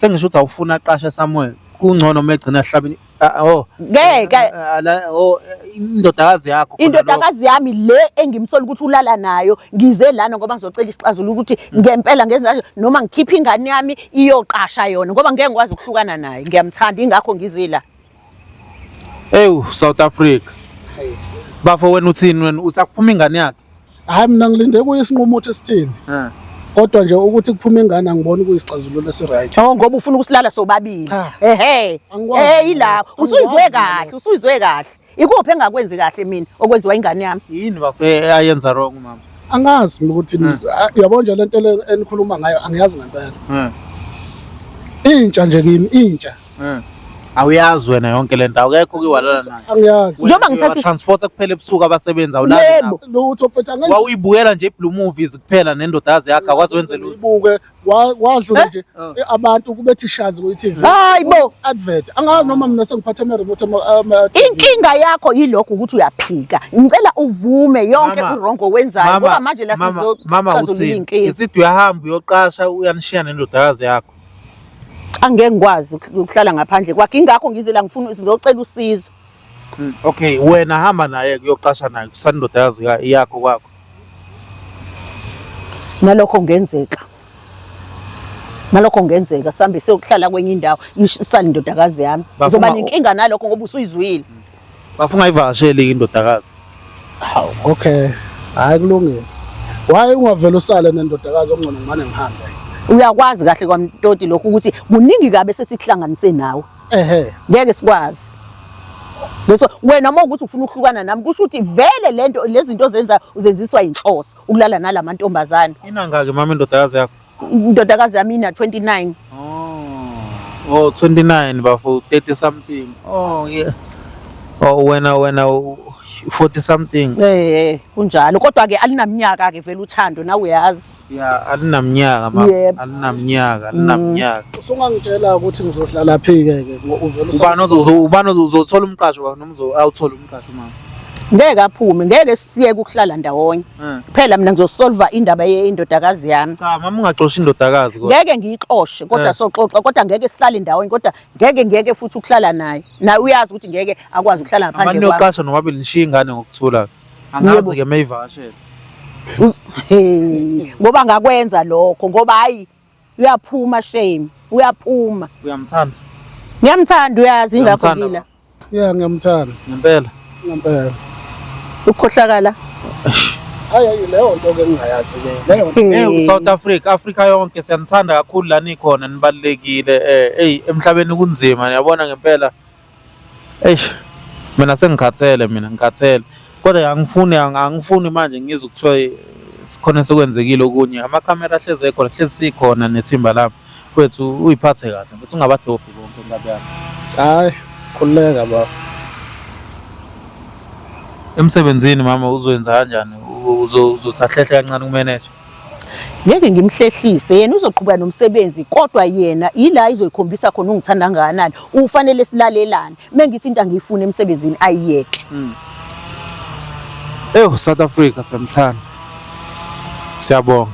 Sengisho ukuthi awufuna aqashe somewhere. Kungcono uma egcina hlabini. Ah, oh. Ngeke. Oh, indodakazi yakho khona lokho. Indodakazi yami le engimsola ukuthi ulala nayo ngize lana ngoba ngizocela isixazululo ukuthi ngempela ngenza kanje noma ngikhiphe ingane yami iyoqasha yona ngoba ngeke ngikwazi ukuhlukana naye ngiyamthanda ingakho ngize la. Ewu South Africa. Bafo wena uthini wena uthi akuphuma ingane yakhe? Hayi mina ngilinde kuye isinqumo ukuthi sithini. Kodwa nje ukuthi kuphume ingane angiboni kuyisixazululo esi-right. Oh ngoba ufuna ukusilala sobabili. Cha. Ehhe. Angikwazi Eh lokho. ilapho usuyizwe Angikwazi kahle lokho. usuyizwe kahle. Ikuphi engakwenzi kahle mina okwenziwa ingane yami? Yini bafo ayenza wrong mama? Angazi mina ukuthi ah, yabo nje lento le enikhuluma ngayo angiyazi ngempela. Intsha nje kimi intsha. Awuyazi wena yonke lento awukekho ukiwalala nayo. Angiyazi. Njengoba ngithatha transport kuphela ebusuku abasebenzi awulali Yebo. nabo. Lutho mfethu angenzi Wawuyibukela nje iBlue Movies kuphela nendodazi yakho akwazi wenze lutho. Ibuke wadlula nje Oh. abantu kubethi shazi kwi-TV. Hayi bo. Advert. Angazi noma mina sengiphathe ama-remote ama TV. Inkinga yakho yilokho ukuthi uyaphika. Ngicela uvume yonke Mama, uwrong owenzayo ngoba manje la mama, mama sizoxazulula uthini? inkinga. Isithi uyahamba uyoqasha uyanishiya nendodakazi yakho. Angeke ngikwazi ukuhlala ngaphandle kwakhe ingakho ngize la ngifuna sizocela usizo. Okay, wena hamba naye kuyoqasha naye kusandodazi yakho kwakho. Nalokho kungenzeka. Nalokho kungenzeka sambe siyokuhlala kwenye indawo isale indodakazi yami. Bafuna- Uzoba nenkinga nalokho ngoba usuyizwile. Bafuna ungayivakasheli indodakazi. Hawu, okay. Hayi kulungile. Why ungavele usale nendodakazi okungcono ngimane ngihambe? Uyakwazi kahle kwamtoti lokho ukuthi kuningi kabi esesikuhlanganise nawe. Ehhe. Ngeke sikwazi. Leso wena uma ukuthi ufuna ukuhlukana nami kusho ukuthi vele lento lezi zinto ozenza uzenziswa inhloso ukulala nalamantombazane. Inangaki mama indodakazi yakho? Indodakazi yami ina 29. Oh. Oh 29 bafo 30 something. Oh yeah. Oh wena wena 40 something. Eh kunjalo kodwa ke alinaminyaka ke vele uthando nawe uyazi. Yeah, alinaminyaka mama. Yebo. Alinaminyaka, alinaminyaka. Usungangitshela ukuthi ngizohlala phi ke ke uvele Ubani ubani uzothola umqasho baba noma awuthola umqasho mama. Ngeke aphume, ngeke siyeke ukuhlala ndawonye. Phela mina ngizosolva indaba yendodakazi yami. Cha mama ungaxoshi indodakazi kodwa. Ngeke ngiyixoshe kodwa soxoxa kodwa ngeke sihlale ndawonye kodwa ngeke ngeke futhi ukuhlala naye. Naye uyazi ukuthi ngeke akwazi ukuhlala Mama ngaphandle kwami. niyoqasha nobabili nishiye ingane ngokuthula. Angazi ke mayivakashele. Hey, ngoba ngakwenza lokho ngoba hayi uyaphuma shame, uyaphuma. Uyamthanda Ngiyamthanda uyazi ingakho Uyamthanda, ngila. Yeah, ngiyamthanda. ngempela. Ngempela. Ukukhohlakala. Hayi hayi leyo nto ke ngingayazi ke. Leyo nto. Hey South Africa, Africa yonke siyanithanda kakhulu la nikhona nibalulekile. Eh hey emhlabeni kunzima niyabona ngempela. Eish mina sengikhathele mina ngikhathele. Kodwa angifuni angifuni manje ngizwe kuthiwa sikhona sekwenzekile okunye. Amakhamera ahlezi ekhona, hlezi sikhona nethimba lami. Mfethu uyiphathe kahle mfethu ungabadobhi bonke nkabi yami. Hayi, khululeka bafo. Emsebenzini mama uzoyenza kanjani? Uzosahlehle kancane kumeneja? Ngeke ngimhlehlise yena uzoqhubeka nomsebenzi kodwa yena ila izoyikhombisa khona ungithanda kangakanani. Ufanele silalelane. Mengithi into angiyifuni emsebenzini ayiyeke. Ewu South Africa siyamthanda. Siyabonga.